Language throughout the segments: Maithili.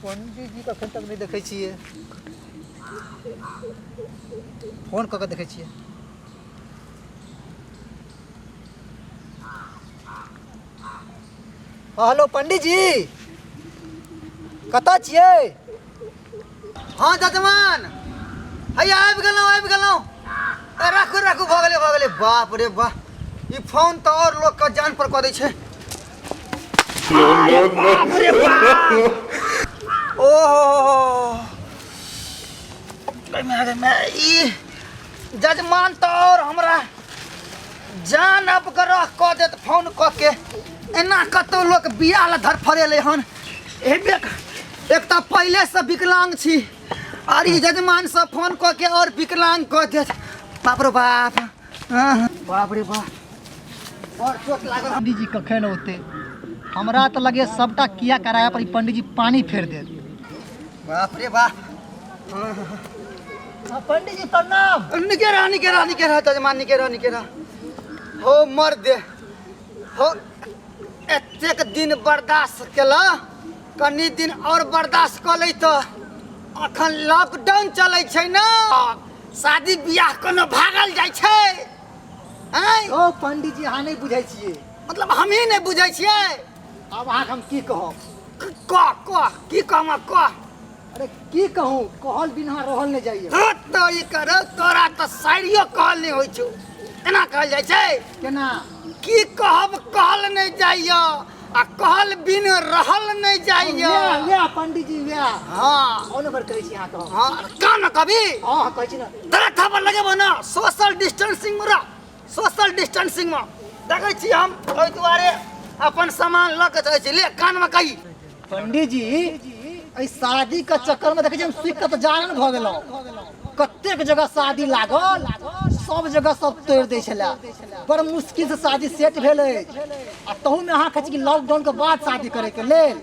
पंडीजी के अखन तक नहि देखै छियै। फोन कऽ कऽ देखै छियै। हँ हेलो पंडीजी, कतऽ छियै? हँ जजमान, हैया आबि गेलहुँ, आबि गेलहुँ। ए, राखू राखू, भऽ गेलै भऽ गेलै। बाप रे बाप, ई फोन तऽ आओर लोकके जान पर कऽ दै छै। बाप रे बाप, ओहो गे माय, ई जजमान तऽ आओर हमरा जान अपग्रह कऽ देत फोन कऽ के। एना कतौ लोक बियाह लए धरफड़ेलै हन? हेबे एक तऽ पहिलेसँ विकलांग छी, आर ई जजमान सब फोन कऽ के आओर विकलांग कऽ देत। बाप रे बाप, हाँ, बाप रे बाप, बड़ चोट लागल। पंडीजी कखन औते? हमरा तऽ लगैए सबटा किया कराया पर ई पंडीजी पानी फेर देत। बाप रे बाप। हाँ, पंडीजी प्रणाम। निके रह, निके रह, निके रह जजमान, निके रह, निके रह। हो मर दे हो, एतेक दिन बर्दाश्त केला, कनी दिन और बर्दाश्त कऽ लै। तऽ अखन लॉकडाउन चलै छै ने, शादी बियाह कोनो भागल जाइ छै? आँय ओ पंडीजी, अहाँ नहि बुझै छियै। मतलब हमही नहि बुझै छियै? आब अहाँके हम की कहब? कह कह, की कहब कह। अरे की कहूँ, कहल बिना रहल नहि जाइए। धुत तो ई कर, तोरा तऽ साड़ियो कहल नहि होइ छौ, एना कहल जाइ छै? केना? की कहब कहल नहि जाइए आ कहल बिन रहल नहि जाइए। वएह वएह पंडीजी वएह। हाँ। ऑन ओवर करै छी अहाँके हम। हाँ, कान कभी। हाँ हाँ, कहै छी ने। तोरा थापर लगेबो ने। सोशल डिस्टेंसिंग में रह, सोशल डिस्टेंसिंग में देखै छी हम, ओहि दुआरे अपन सामान लऽ के चलै छी। ले कानमे कही। पंडीजी, एहि शादी के चक्कर में देखै छी हम सुखि कऽ तऽ जारन भऽ गेलहुँ। कतेक जगह शादी लागल, सब जगह सब तोड़ि दै छलै। बड़ मुश्किल से शादी सेट भेल अछि, आ तहूमे अहाँ कहै छी कि लॉकडाउन के बाद शादी करैके लेल।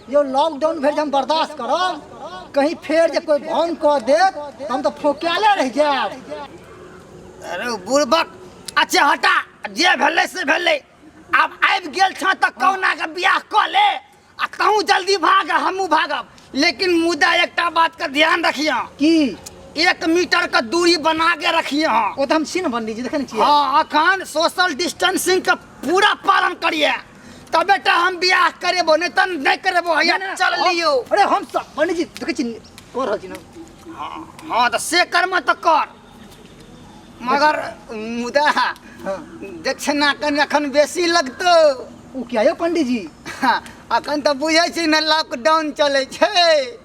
यौ, लॉकडाउन भेल जे हम बर्दाश्त करब? कहीं फेर जे कोइ भंग कऽ देत तऽ हम तऽ फोकायले रहि जायब। अरे बुड़बक, अच्छा हटा, जे भेलै से भेलै। आब आबि गेल छह तऽ कहुना के बियाह कऽ ले, आ तहूँ जल्दी भाग, हमहूँ भागब। लेकिन मुदा एकटा बात के ध्यान रखिह। की? 1 मीटर के दूरी बना के रखिह। ओ तऽ हम छी ने पंडीजी, देखै ने छियै। हाँ, अखन सोशल डिस्टेंसिंग के पूरा पालन करिए, तब बेटा हम बियाह करेबो, नहीं तऽ नहीं करेबो। हैया चल लियो। अरे हम सब पंडीजी देखै छी, कऽ रहल छी ने। हाँ, तऽ से कर्म तऽ कर, मगर मुदा दक्षिणा कनि अखन बेसी लगतौ। ओ किया यौ पंडीजी? हाँ, अखन तऽ बुझै छी ने, लॉकडाउन चलै छै,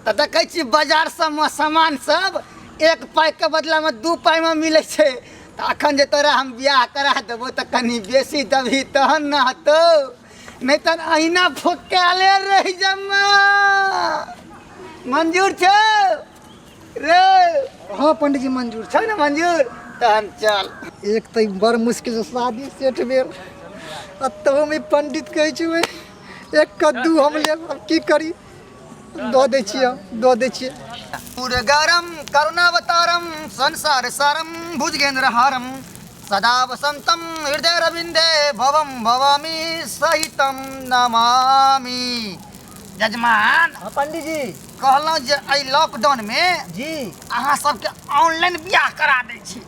तऽ देखै छी बाजार सबमे सामान सब 1 पाइके बदलामे 2 पाइमे मिलै छै। तऽ अखन जे तोरा हम बियाह करा देबो तऽ कनि बेसी देबही तहन ने हेतौ, नहि तऽ अहिना फोकाले रहि जमा। मंजूर छौ रे? हाँ पंडीजी, मंजूर। छै ने मंजूर? तहन चल। एक तऽ ई बड़ मुश्किल से शादी सेट भेल, आ तहूमे ई पंडित कहै छै एक के दू हम लेब। आब की करी? दऽ दै छियै हम, दऽ दै छियै। गरम करुणावतारम संसार सारम भुजगेंद्र हारम सदा वसंतम हृदय रविंदे भवम भवामी सहितम नमामि। जजमान। हाँ पंडीजी। कहलहुँ जे एहि लॉकडाउन में जी अहाँ सबके ऑनलाइन बियाह करा दै छी।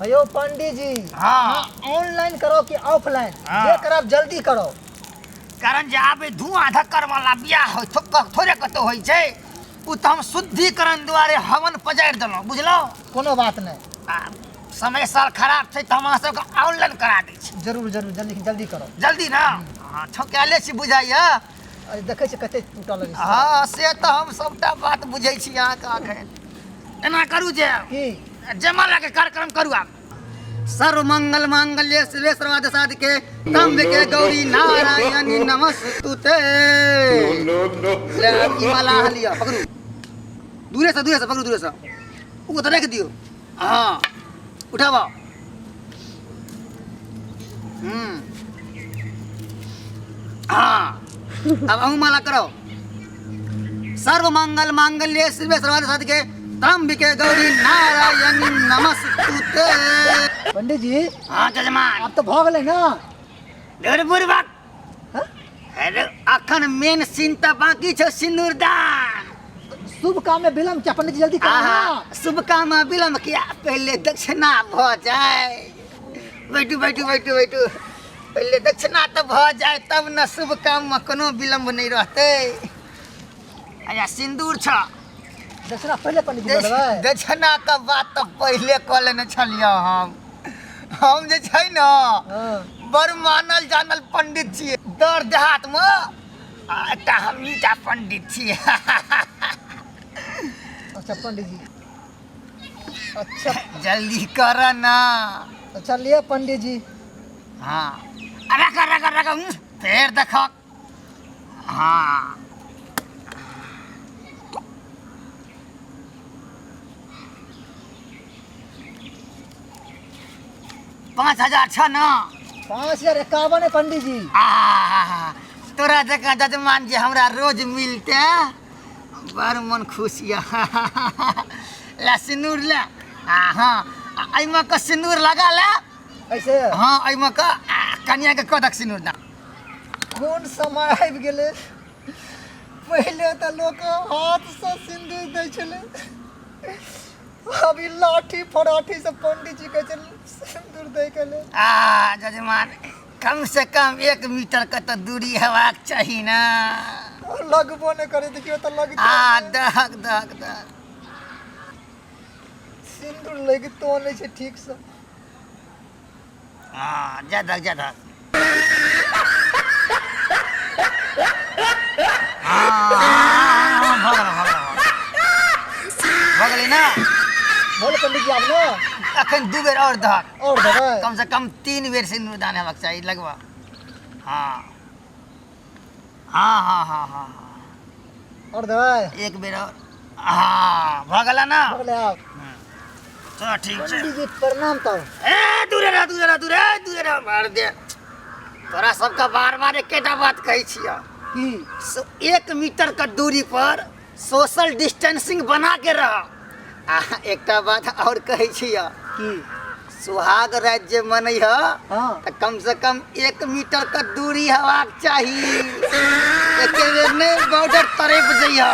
हेयौ पंडीजी। हाँ। ऑनलाइन करो कि ऑफलाइन, हाँ। जे करब जल्दी करो। कारण जे आब ई धुआं धक्कर वाला बियाह होइ थोड़े कतौ होइ छै। ओ तऽ हम शुद्धिकरण दुआरे हवन पजारि देलहुँ, बुझलहुँ? कोनो बात नहि। आ समय साल खराब छै, तऽ हम अहाँ सबके ऑनलाइन करा दै छी। जरूर जरूर, जल्दी जल्दी करो। जल्दी ने। हाँ, छौकायले छी बुझाइया। अरे देखै छी कते टूटल लगै छै। हाँ, से तऽ हम सबटा बात बुझै छी अहाँके। अखन एना करू जे की? जयमाला के कार्यक्रम करू आब। सर्व मंगल मांगल्य शिवे सर्वार्थ साधिके त्र्यंबके गौरी नारायणी नमस्तुते। ले आब ई माला अहाँ लिअ, पकड़ू दूरे से, दूरे से पकड़ू, दूरे से। ओ तऽ राखि दियौ। हाँ, उठाबो। हाँ, अब अहूँ माला करो। सर्व मंगल मांगल्य शिवे सर्वार्थ साधिके त्र्यंबके गौरी नारायणी नमस्तुते। पंडीजी। हाँ जजमान। आब तऽ भऽ गेलै ने? ढेर बुड़बक। हाँ? अरे अखन मेन सीन तऽ बाकी छौ सिन्दूरदान। शुभ काम में विलम्ब क्या पंडित जी, जल्दी करो आहा, ना। शुभ काम में विलम्ब किया, पहले दक्षिणा भऽ जाय। बैठू बैठू बैठू बैठू, पहले दक्षिणा तऽ भऽ जाय तब न शुभ काम में कोनो विलम्ब नहीं रहतै। अच्छा सिन्दूर छ। दक्षिणा पहले पंडित जी बोलबै। दक्षिणा के बात तऽ पहिले कऽ लेने छलियै हम। हम जे छै ने बड़ मानल जानल पंडित छियै दर देहात में, आ एकटा हमहीटा पंडित छियै। अच्छा पंडित जी, अच्छा जल्दी कर ना। अच्छा लिअ पंडित जी। हाँ रख रख रख, फेर देख। हाँ 5000 छ न? 5051 है पंडित जी। आहा, तोरा जकाँ जजमान जे हमरा रोज मिलते बड़ मन खुश यऽ। ले सिन्दूर ले। आ हाँ, आ एहिमे के सिन्दूर लगा ले। ऐसे? हाँ, एहिमे के आ कनिया के कऽ दक सिन्दूर दा। कोन समय आबि गेलै, पहिले तऽ लोक हाथसँ सिन्दूर दै छलै, अभी लाठी फराठी से पंडित जी कहै छै सिन्दूर दै के लेल। आ जजमान, कम से कम 1 मीटर के तऽ दूरी हेबाक चाही ने। लगबो नहि करै, देखियौ तऽ लगते। आ दहक दहक दहक। सिन्दूर लगितो नहि छै ठीकसँ। हाँ, जा दहक जा दहक। हाँ, भऽ गेल भऽ गेल भऽ गेलै ने। बोल पंडित जी आब ने। अखन 2 बेर आओर दहक। आओर देबै? कम से कम 3 बेर सिन्दूरदान हेबाक चाही लगभग। हाँ हाँ हाँ हाँ हाँ। आओर देबै? 1 बेर आओर। हाँ भऽ गेल ने। भऽ गेलै आब। चल ठीक छै। पंडित जी प्रणाम तब। ए दूरे रह दूरे रह दूरे दूरे रह, मार दे तोरा सबके। बार बार एकेटा बात कहै छियह। की? 1 मीटर के दूरी पर सोशल डिस्टेंसिंग बना के रह। आ एकटा बात और कहै छियह। की? सुहाग रात जे मनै ह हाँ तऽ कम से कम 1 मीटर के दूरी हेबाक चाही, एके बेर नहि बॉर्डर तरफ जइह।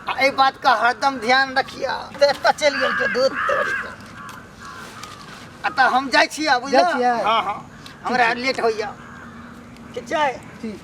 आ एहि बात का हरदम ध्यान रखिया। तऽ एतऽ चलि गेल के दूध तोड़ि के। आ तऽ हम जाइ छियै, बुझल? जाइ छियै? हाँ हाँ, हमरा लेट होइया। ठीक छै। ठीक।